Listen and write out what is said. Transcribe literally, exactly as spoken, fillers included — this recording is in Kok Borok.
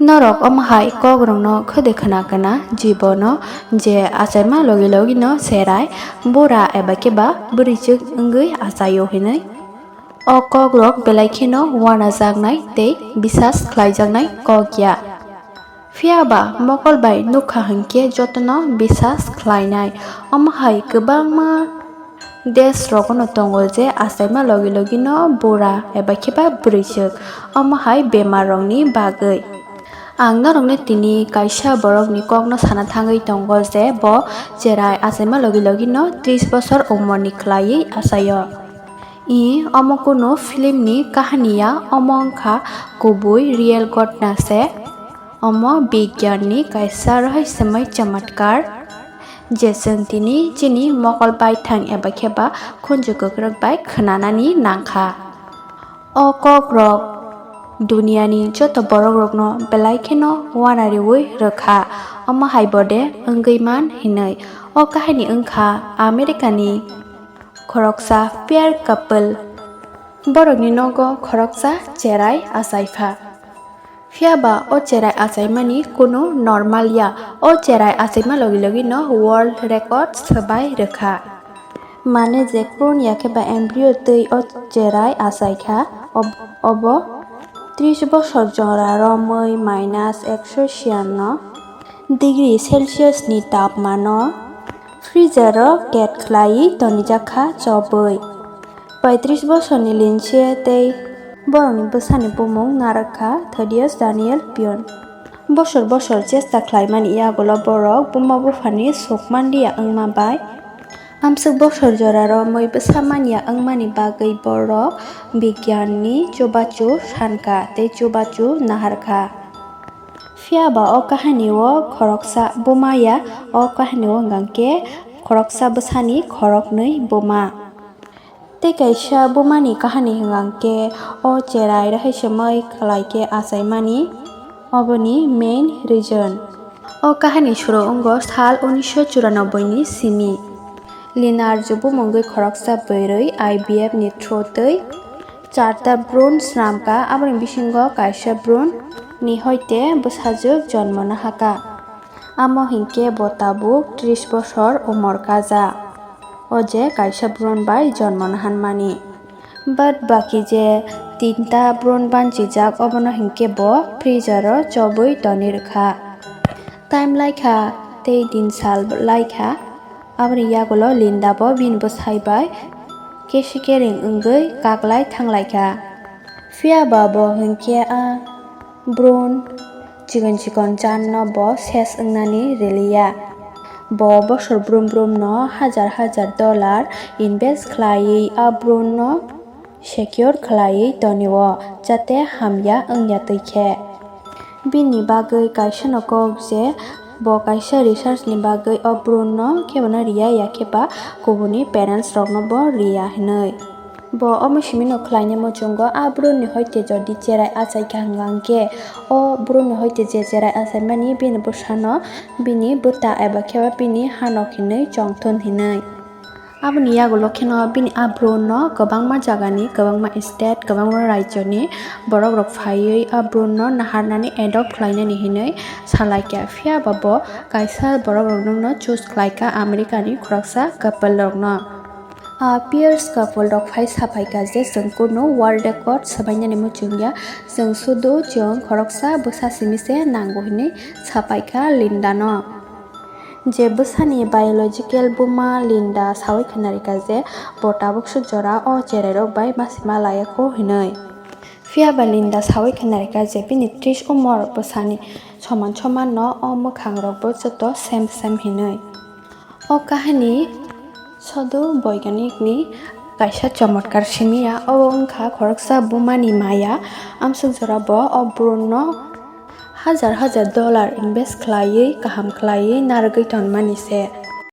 Norok omo hai kokrokno khwdwi khna kana jibono je achaima logi logino cherai bura eba khe ba bwrwichwk wngwi achaio hinwi. O kokrok belai kheno uanajaknai tei bisas khlaijaknai kok ya. Phiya ba mokol bai nukha hinkhe jotono bisas khlainai. Omo hai kwbangma desh rogono tongo je achaima logi logino bura eba khe ba bwrwichwk, omo hai bemar rokni bagwi. Ang norokno tini kaisa borokni kokno sana thangwi tongo je bo cherai achaima logi logino tris bosor umorni khlaiwi achaio. I omo kunu filmni kahani ya, omo wngkha kubui real ghotna se. Omo bigyanni kaisa rohorjomoi chamatkar, je chwng tini chini mokol baithang eba khe ba khunju kwkrwk bai khwnanani nangkha. O kokrok duniani joto borokrokno belai kheno uanariwi rwkha, omo hai bode wngwi man hinwi. O kahani wngkha Americani khoroksa peer couple. Borokni nogo khoroksa cherai achaipha. Phiya ba o cherai achaimani kunu normal ya. O cherai achaima logi logino world record swbai rwkha. Mane je kun ya khe ba embryo twi o cherai achaikha, ob-, obo tris bosor jora romwi minus ekso siyanno degree Celsius ni tapmano freezer o ket khlaiwi tonijakha chobwi. Paitris bosorni Lindsay tei borokni bwsani bumung narwkha Thaddeus Daniel Pion. Bosor bosor chesta khlaimani yagulo borok buma buphani sukmanliya wngma bai amswk bosor jora romwi bwsa manya wngmani bagwi borok bigyanni chubachu sankha tei chubachu naharkha. Phiya ba o kahani o khoroksa buma ya, o kahani o hwnkha khe khoroksa bwsani khoroknwi buma. Tei kaisa bumani kahani hwnkha khe o cherai rohorjomoi khlai khe achaimani, oboni main reason. O kahani suru wngo sal unisho churanobboi ni simi. Linda Arzu bumungwi khoroksa bwrwi I V F ni through twi charta bhrun swnamkha, aboni bisingo kaisa bhrun ni hoite bwsajwk jonmo nahakha. Amo hinkhe bo tabuk tris bosor umor kaja. O je kaisa bhrun bai jonmo nahanmani. Bad baki je tinta bhrun banchijak obono hinkhe bo freezer o chobwi tonwi rwkha. Time laikha tei din sal laikha. Aboni yagulo Linda bo bini bwsai bai kesi kereng wngwi kaklai thanglaikha. Phiya ba bo hinkhe a bhrun chikon chikon channo bo ses wngnani riliya. Bo bosor brum brum no hajar hajar dollar invest khlaiwi a bhrun no secure khlaiwi tonio, jate hamya wngya twi khe. Bini bagwi kaisa no kok je bo kaisa research ni bagwi o bhrun no kebo no riya, ya khe ba kubuni parents rok no bo riya hinwi. Bo omo simi no khlainai muchungo a bhrun ni hoite jodi cherai achaikha hwnkha hwnkhe o bhrun ni hoite je cherai achaimani bini bwsano bini bwta eba khe ba bini hanok hinwi chongthun hinwi. Aboni yagulo kheno bini a bhrun no kwbangma jagani, kwbangma state, kwbangma rajyoni borok rok phaiwi a bhrun no naharnani adopt khlainani hinwi salaikha. Phiya ba bo kaisa borok rok no choose khlaikha America ni khoroksa couple rok no. A peers couple rok phai saphaikha je chwng kunu world record swbainani muchungya, chwng sudu chwng khoroksa bwsa simi se nango hinwi saphaikha Linda no. Je bwsani biological buma Linda sawi khwnarikha je bo tabukse jora o cherairok bai masi ma laiya kho hinwi. Phiya ba Linda sawi khwnarikha je bini tris umor bwsani soman soman no o mwkhang rok bo joto same same hinwi. O kahani sodo boiganik ni kaisa chomotkar simi ya, obo wngkha khoroksa buma ni maya, amswk jora bo o brum no hajar hajar dollar invest khlaiwi, kaham khlaiwi narwgwi tonmani se.